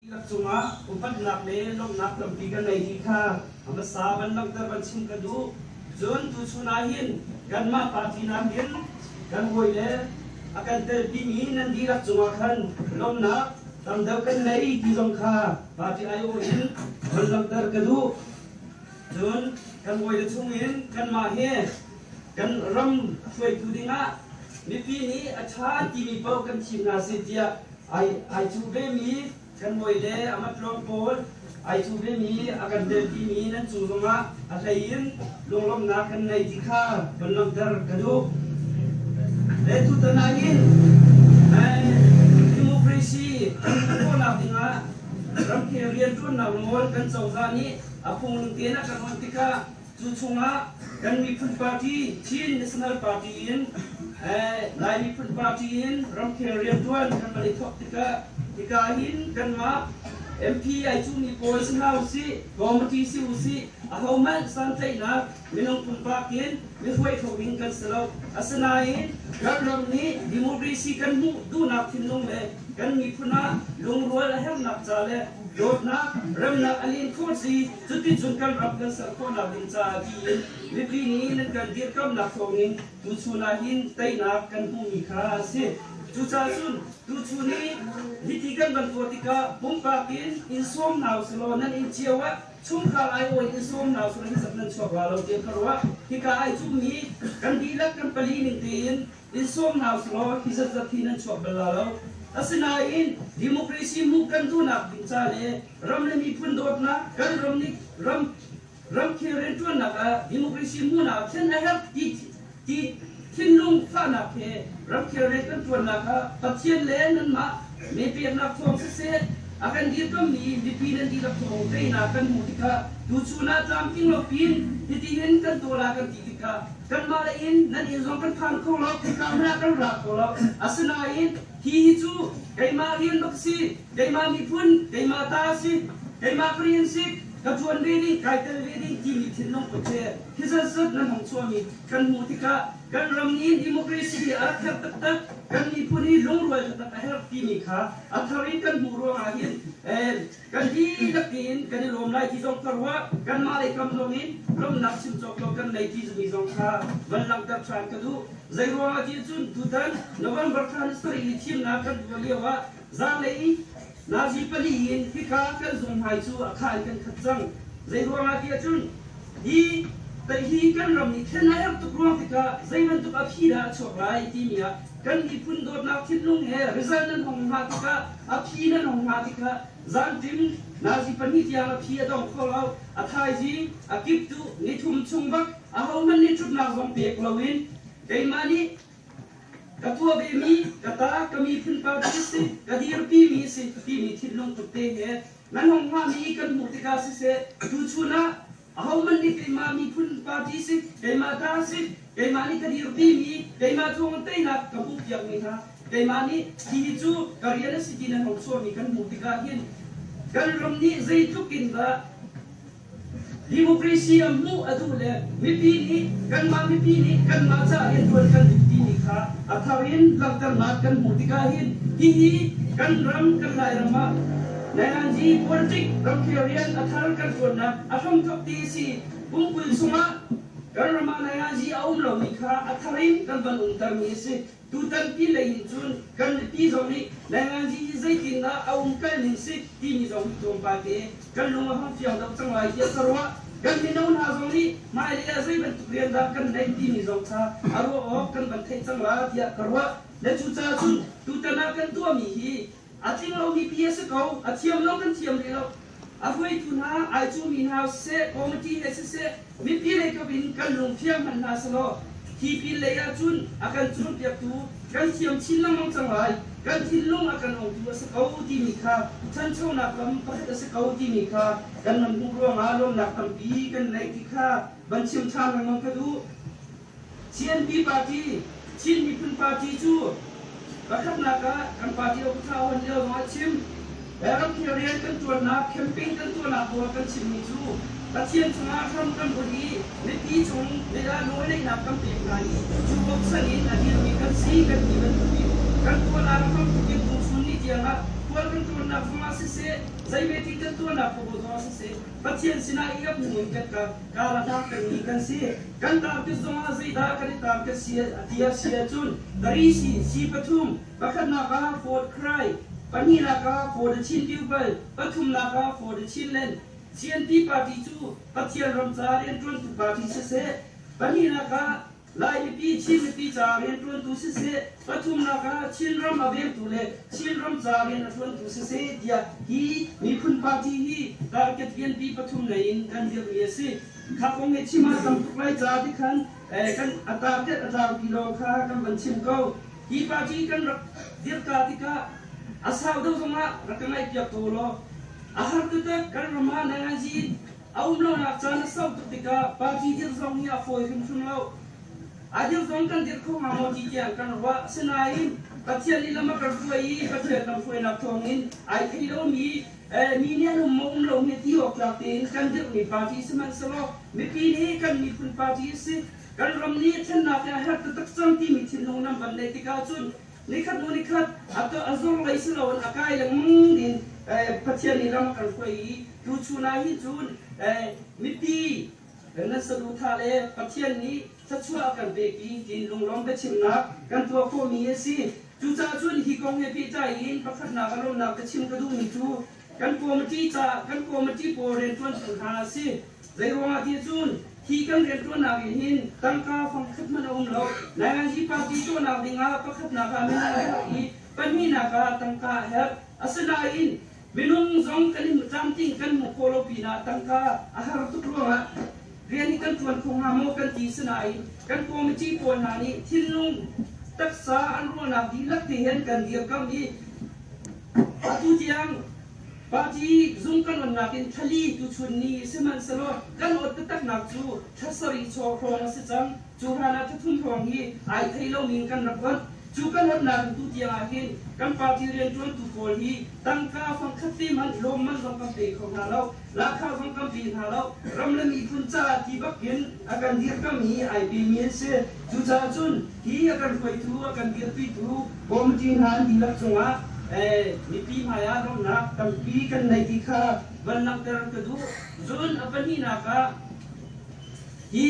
Dihlak cungah upatnak le lawmhnak tampi ka ngei ti kha a hmasa van langhter van chim ka duh. Cun tuchun ah hin kanmah party nakin kan hawile a kan telpimi nan dihlak cungah khan lawmhnak tam deuh kan ngei ti zong kha party aiawh in van langhter ka duh. Cun kan hawile chungin kanmah hi kan ram hruaitu dingah mipi nih a ṭha timi paoh kan thim hna seh tiah ai cuh vemi kan hawile a matlawng pawl ai cuh vemi a kan telpimi nan cung zongah a hlei in lunglawmhnak kan ngei ti kha von langhter ka duh. Le tutan ah hin democracy kan hmuh khawhnak dingah ramkhel rianṭuannak nawl kan cozah nih a phung ning tein a kan onh tikah Cu chungah kan miphun party Chin National Party in Lai miphun party in ramkhel rianṭuan kan van i thawk tikah hika hin kanmah MP ai cuhmi pawl si hna usih, committee si usih, ahohmanh santlaihnak minung pumpak in mihruai kho ding kan si lo. Asinain kan ram nih democracy kan hmuh duhnak thinlung le kan miphun ah lungrual a herhnak ca le dawtnak, remnak a len khawh si cuticun kan ram kan ser khawhnak ding caah tiin mipi nih nan kan dirkamnak thawngin tuchun ah hin teinak kan hmuhmi kha a si. Cucaah cun tuchun i hiti kan van tuah tikah pumpak in in sawm hna usih law nan inn cio ah chungkhar aiawh in sawm hna usih law hi zat nan chuak la lo tiah ka ruah. Hika ai cummi kan dihlak kan pali ning tein in sawm hna usih law hi zatzat hi nan chuak bal la lo. Asinain democracy hmuh kan duhnak ding ca le ram le miphun dawtnak kan ram nih ram ramkhel rianṭuannak ah democracy hmuhnak thlen a herh ti ti thinlung fahnak he ramkhel rian kan ṭuannak ah Pathian le nanmah mepeknak thawng siseh a kan dirkammi mipi nan dihlak thawng teinak kan hmuh tikah tuchun ah tlamtling lo pin hitihin kan tuah la kan ti tikah kanmah le inn nan inn zong kan phan kho lo khika hmanh ah kan ra kho lo asinain hi hi cu keimah rian bak si keimah miphun keimah ta si keimah ka rian si ka ṭuan ve ding kai tel ve ding timi thinlung put he hi zatzat nan hong chuahmi kan hmuh tikah kan ram nih democracy hi a rak herh taktak kan miphun hi lungrual taktak a herh timi kha a thar in kan hmuh ruangah hin Kan dihlak tein kan i lawm lai ti zong ka ruah. Kanmah lei kam zong in lawmhnak chim cawk lo kan nei ti zumi zong kha van langhter ṭhan ka duh. Zei ruangah ti cun tutan November thla ni sarih i thimnak kan tuah lio ah zaanlei nazi pali in hika kan zung hmai cu a kha in kan khat cang. Zei ruangah ti ahcun hi hi kan ram nih thlen a herh tuk ruang tikah zei bantuk a phi dah a chuak lai timi ah kan miphun dawtnak thinlung he result nan hong hngah tikah a phi nan hong hngah tikah zantim nazi pahnih tiang a phi a dong kho lo a thaizing a kiptu nithum chung bak ahohmanh nih ṭhutnak zong pek loin keimah nih ka tuah vemi ka ta ka miphun party si ka dirpimi si timi thinlung put te he nan hong hngahmi kan hmuh tikah siseh tuchun ah Ahohmanh nih keimah miphun party si, keimah ta si, keimah nih ka dirpimi, keimah chung teinak ka hmuhpiakmi hna, keimah nih hi cu ka rian a si ti nan hong chuahmi kan hmuh tikah hin kan ram nih zeitluk in dah democracy a hmuh a duh le mipi nih kanmah mipi nih kanmah ca rianṭuan kan duh timi kha a thar in langhternak kan hmuh tikah hin hihi kan ram kan Lairam ah Nainganzi politic ramkhel rian a thar kan ṭuannak a hramthawk ti a si. Kum 20 chungah kan ram ah nainganzi a um lomi kha a thar in kan van umtermi a si. Tutan pi lei in cun kan mipi zong nih nainganzi hi zeitindah a umkal ning si timi zong hi tlawmpal te kan lung a hung fiang deuh cang lai tiah ka ruah. Kan mino hna zong nih hmailei ah zei bantuk rian dah kan neih timi zong kha a ruah awk kan van theih cang la tiah ka ruah. Le cucaah cun tutan ah kan tuahmi hi A tling lomi pi a si ko. A thiam lo kan thiam rih lo. A hruaitu hna, ai cumi hna siseh, committee he siseh, mipi lei kap in kan lungfiang hmanh hna selaw, hi pin lei ahcun a kan cawnpiaktu kan thiam chin lengmang cang lai. Kan thinlung a kan ongtu a si ko timi kha ṭhanchonak lam pakhat a si ko timi kha kan nan hmuh ruangah lawmnak tampi kan neih ti kha van chim ṭhan lengmang ka duh. CNP party, Chin Miphun Party cu pakhatnak ah kan party upa hon lio zong ah chim. Ramkhel rian kan ṭuannak, campaign kan tuahnak pawl kan chimmi cu Pathian cungah hram kan bunh i mipi cung leiah nawlneihnak kan pek hna i cu bochan in a dirmi kan si kan ti bantukin kan tuahnak hramthawk in tungchun ni tiangah Khual kan ṭuannak zongah siseh, zei meeting kan tuahnak paoh zongah siseh, Pathian sinah i ap nung in kan kar a hlang pengmi kan si. Kan target zongah zeidah kan i target si ti a si ahcun Darisi si pathum, pakhatnak ah for Christ, pahnihnak ah for the Chin people, pathumnak ah for the Chinland. CNP party cu Pathian ram ca rianṭuantu party siseh, pahnihnak ah Lai mipi, Chin mipi ca rianṭuantu siseh, pathumnak ah Chinram a vengtu le Chinram ca rian a ṭuantu siseh tiah hi miphun party hi target rianpi pathum lei in kan dirhmi a si. Kha kong hi chim ah tam tuk lai ca ti khan kan a target a tlangpi lawng kha kan van chim ko. Hi party kan rak dirhka tikah a sau deuh zongah rak ka ngaihpiak ko law a har taktak kan ram ah nanganzi A um lonak caan a sau tuk tikah party dirh zong hi a fawi hrimhrim lo. A dirh zong kan dirh kho hnga maw ti tiang kan ruah. Asinain Pathian nih lam a kan hruai i Pathian lamhruainak thawngin ai thei lomi mi nih an um maw um lo hi ti awk tlak tein kan dirhmi party sihmanhsehlaw mipi nih kan miphun party a si. Kan ram nih thlennak hi a herh taktak cang timi thinlung nan van neih tikah cun Nikhat hnu nikhat a zor lei si loin a kai lengmang in Pathian nih lam a kan hruai i tuchun ah hin cun mipi nan saduhthah le Pathian nih thluachuah a kan pek i tiin lunglawm biachimnak kan tuah khawhmi a si. Cucaah cun hi kong he pehtlai in pakhatnak a lawmnak ka chim ka duhmi cu kan committee ca kan committee pawl rianṭuantu hna a si. Zeiruangah ti cun hi kan rianṭuannak in hin tangka fangkhat hmanh a um lo. Nainganzi party tuahnak dingah pakhatnak ah minung a herh i pahnihnak ah tangka a herh. Asinain minung zong kan i tlamtling kan hmuh khawh lo pinah tangka a har tuk ruangah rian hi kan ṭuan kho hnga maw kan ti. Sinain kan committee pawl hna nih thinlung taksa an ruahnak dihlak te he an kan dirkamh i atu tiang Party zung kan onnak in thlali tuchun ni sihmanhsehlaw kan ot taktaknak cu thla sarih chaw hrawng a si cang. Cu hlan ah thla hrawng hi ai thei lomi in kan rak ot. Cu kan otnak in tutiang ah hin kan party rianṭuantu pawl hi tangka fangkhat te hmanh lawmman zong kan pe kho hna lo, lahkhah zong kan pe hna lo. Ram le miphun caah ti bakin a kan dirkammi ai pemi an si. Cucaah cun hi a kan hruaitu, a kan dirpitu committee hna an dihlak cungah mipi hmaiah lawmhnak tampi kan nei ti kha van langhter ka duh. Cun a pahnihnak ah hi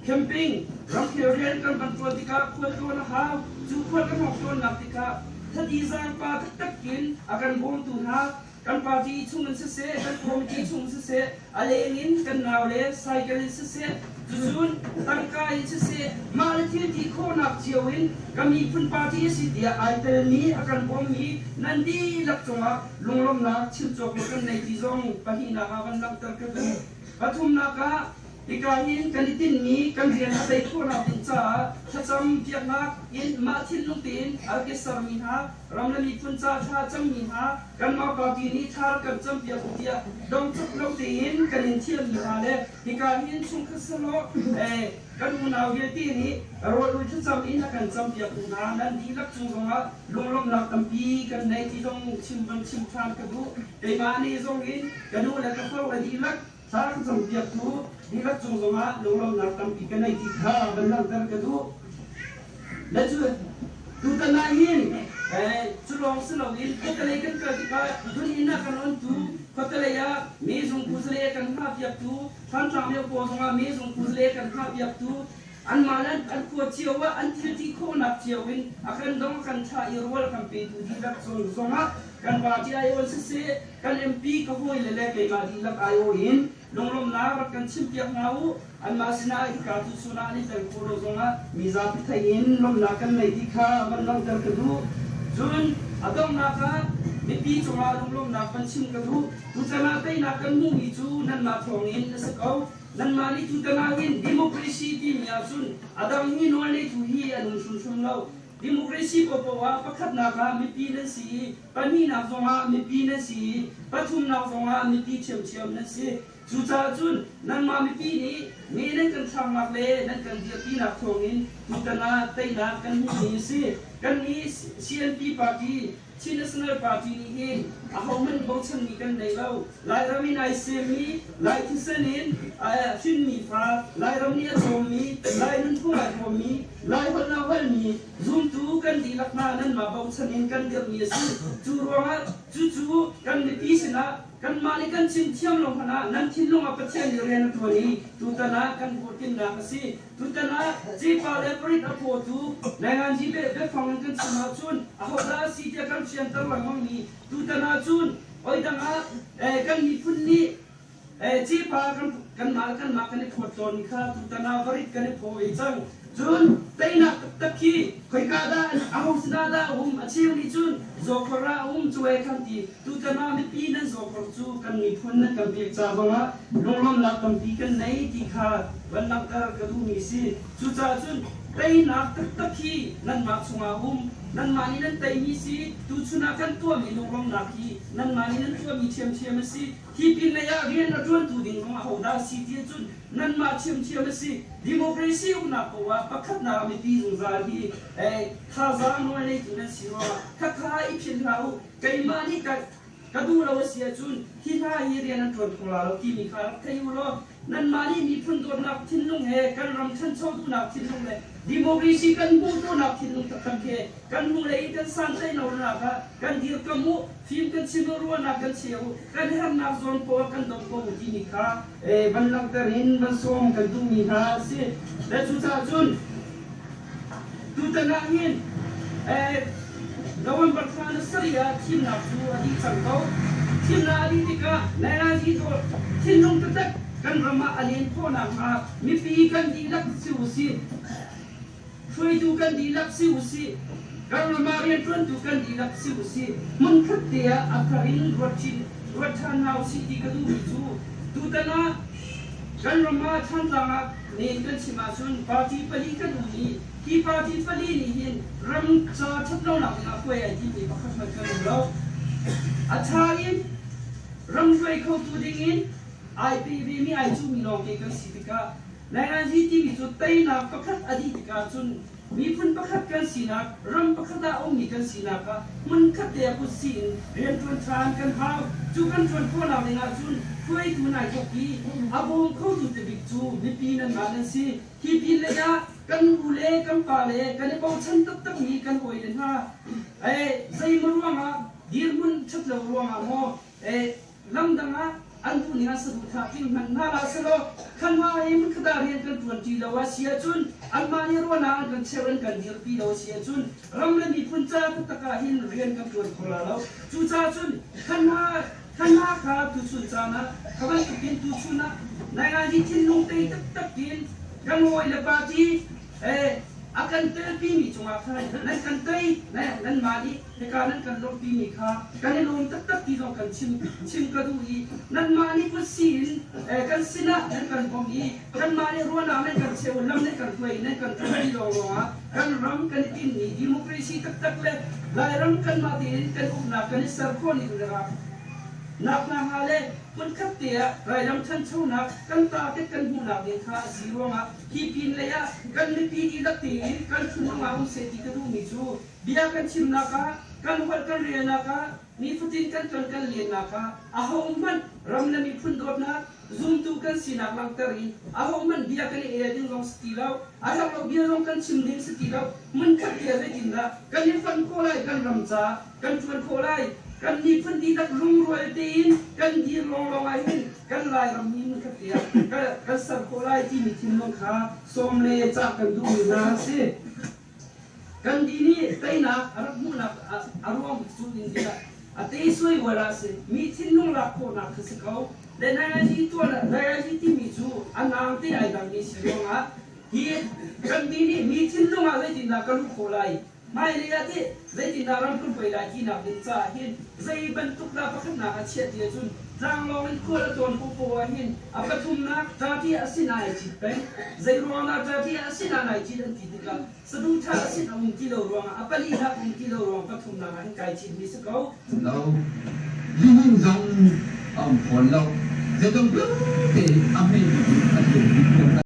camping ramkhel rian kan van ṭuan tikah khual ṭuan a hau. Cu khual kan hawk ṭuannak tikah thadi zaangpa taktak in a kan bawmtu hna kan party chung in siseh, kan committee chung in siseh, a leng in kan nau le cycle in siseh, cucun tangka in siseh, mah le thil ti khawhnak cio in ka miphun party a si tiah ai telmi a kan bawmmi nan dihlak cungah lunglawmhnak chim cawk lo kan nei ti zong pahnihnak ah van langhter ka duh. Pathumnak ah Hika hin kan i tinhmi kan rian a tei khawhnak ding caah thlacam piaknak in mah thinlung tein a rak i sermi hna ram le miphun ca thla cammi hna kanmah party nih thla rak kan campiak u tiah dongcuk lo tein kan in thiammi hna le hika hin chungkhat selaw kan unau vialte nih rawl ul thlacam in a kan campiaktu hna nan dihlak cung zongah lunglawmhnak tampi kan nei ti zong chim van chim ṭhan ka duh. Keimah nih zong in ka nu le ka far le dihlak Thla ka campiaktu dihlak cung zongah lunglawmhnak tampi ka nei ti kha van langhter ka duh. Na cu tutan ah hin cu lawng si loin khuatelei kan kal tikah dun inn ah kan ontu khuatelei ah mezung kuzale kan hngahpiaktu Thantlang myo pawl zongah mezung kuzale kan hngahpiaktu anmah le an khua cio ah an thil ti khawhnak cio in a kan dong a kan thlah i rual a kan petu dihlak cung zongah kan party aiawn siseh kan MP ka hawile le keimah dihlak aiawh in lunglawmhnak rak kan chimpiak hna u. Anmah sinah hika tu chun ah an i tel khawh lo zongah mi zapi theih in lawmhnak kan nei ti kha van langhter ka duh. Cun a donghnak ah mipi cungah lunglawmhnak van chim ka duh. Tutan ah teinak kan hmuhmi cu nanmah thawngin a si ko. Nanmah nih tutan ah hin democracy timi ahcun a dang hi nawlneitu hi an um hrimhrim lo. Democracy paohpaoh ah pakhatnak ah mipi nan si i pahnihnak zongah mipi nan si i pathumnak zongah mipi ṭhiamṭhiam nan si. Cucaah cun nangmah mipi nih me nan kan thlaknak le nan kan dirpinak thawngin tutan ah teinak kan hmuhmi a si. Kannih CNP party. Chin National Party nih hin ahohmanh bochanmi kan nei lo. Lairam in ai semmi, Lai thisen in hrinmi fa, Lairam nih a cawmmi, Lai nunphung ai hrawmmi, Lai holh a holhmi zumtu kan dihlak hna nanmah bochan in kan dirhmi a si. Cu ruangah cucu kan mipi sinah kanmah nih kan chim thiam lo hmanh ah nan thinlung ah Pathian nih rian a ṭuan i tutan ah kan hlawhtlinnak a si. Tutan ah Cepa le Parit a phawtu Nainganji biafang in kan chim ahcun ahodah a si tiah kan fianter lengmangmi tutan ahcun oidang ah kan miphun nih Cepa kanmah le kanmah kan i phawt tawnmi kha tutan ah varit kan i phaw ve cang. Cun teinak taktak khi khoika dah aho sinah dah a um a cheu nih cun Zawkhor ah a um cuai kan ti. Tutan ah mipi nan zawkhor cu kan miphun nan kan pek ca zongah lunglawmhnak tampi kan nei ti kha van langhter ka duhmi si. Cucaah cun teinak taktak hi nanmah chungah a um. Nanmah nih nan teimi si. Tuchun ah kan tuahmi lunglawmhnak hi nanmah nih nan tuahmi ṭhiamṭhiam a si. Hi pinlei ah rian a ṭuantu ding zong ahodah a si ti ahcun nanmah ṭhiamṭhiam a si. Democracy uknak poah ah pakhatnak ah mipi zungzal hi thazaang nawl neitu nan si ruangah khakha i philh hlah u. Keimah nih ka duh lo a si ahcun hi hna hi rian an ṭuan kho la lo timi kha rak thei u law nanmah nih miphun dawtnak thinlung he kan ram ṭhancho duhnak thinlung le democracy kan hmuh duhnak thinlung taktak he kan hnulei in kan santlaihlonak ah kan dirkam u, fim kan chim u, ruahnak kan cheu u, kan herhnak zawn poah kan dong ko u timi kha van langhter in van sawm kan duhmi hna a si. Le cucaah cun Tutan ah hin November thla ni sarih ah thimnak cu a dih cang ko. Thimnak a dih tikah Nairazi dawr thinlung taktak kan ram ah a len khawh nakhnga mipi kan dihlak si usih, hruaitu kan dihlak si usih, kan ram ah rianṭuantu kan dihlak si usih, hmunkhat te ah a thar in ruat ruat ṭhan hna usih ti ka duhmi cu tutan ah kan ram ah Thantlang ah nen kan chim ahcun party pali kan um i hi party pali nih hin ram ca ṭhatlonak dingah hruai ai timmi pakhat hmanh kan um lo. A ṭha in ram hruai khotu dingin ai pe vemi ai cuhmi lawngte kan si tikah Nainganzi timi cu teinak pakhat a dih tikah cun miphun pakhat kan sinak, ram pakhat ah a ummi kan sinak ah hmunkhat te ah kutsi in rianṭuan ṭhan kan hau. Cu kan ṭuan khawhnak ding ahcun hruaitu nai thawk i a bawm khotu tebik cu mipi nanmah nan si. Hi pin lei ah kan u le kan pa le kan i bochan taktakmi kan hawile hna zeimaw ruangah dirhmun ṭhatlo ruangah maw Lamdang ah an duhning an saduhthah tling hmanh hna hlah selaw kha hna hi hmunkhat ah rian kan ṭuanṭi lo a si ahcun anmah nih ruahnak an kan cheuh an kan dirpi lo a si ahcun ram le miphun ca taktak ah hin rian kan ṭuan kho la lo. Cucaah cun kha hna kha hna kha tuchun caan ah kha bantukin tuchun ah nainganzi thinlung tei taktak in kan hawile party a kan telpimi cungah khan nan kan tei nanmah nih hika nan kan lawmhpimi kha kan i lawm taktak ti zong kan chim chim ka duh i nanmah nih kutsi in kan sinah nan kan bawmh i kanmah nih ruahnak nan kan cheu lam nan kan hruai nan kan ṭuanpi lawnglawng ah kan ram kan i tinhmi democracy taktak le Lairam kanmah tein kan uknak kan i ser khawh ning nak hna hnga le hmunkhat te ah Lairam ṭhanchonak kan target kan hmuhnak ding kha a si ruangah hi pin lei ah kan mipi dihlak tein kan thinlung ah um seh ti ka duhmi cu bia kan chimnak ah kan holh kan relnak ah nifatin kan ton kan lennak ah ahohmanh ram le miphun dawtnak zumtu kan sinak langhter i ahohmanh bia kan i el ding zong si ti lo a herh lo bia zong kan chim ding si ti lo hmunkhat bia zeitindah kan i fonh khawh lai kan ram ca kan ṭuan khawh lai kan miphun dihlak lungrual tein kan dir lawnglawng ah hin kan Lairam hi hmunkhat te ah kan ser khawh lai timi thinlung kha sawm le cah kan duhmi hna a si. Kan di nih teinak a rak hmuhnak a ruang cu in a tei suai ual ah si mi thinlung lak khawhnak kha si ko. Le nai tuan nai timi cu a nang te ai dangmi si ruangah hi kan di nih mi thinlung ah zeitindah ka luh khawh lai hmailei ah teh zeitindah ram kan hruai lai tinak ding caah hin zei bantuk dah pakhatnak a chiah ti ahcun tlanglawng in khual a tlawn popoh ah hin a pathumnak ṭaṭi a sin ah ai cit peng. Zei ruangah ṭaṭi a sin ah nai cit an ti tikah saduhthah a sin a um ti lo ruangah a palinak um ti lo ruang pathumnak ah hin kai citmi si ko. Lo lihnin zong a um fawn lo. Zeizong vialte a hmei bik in a tlung.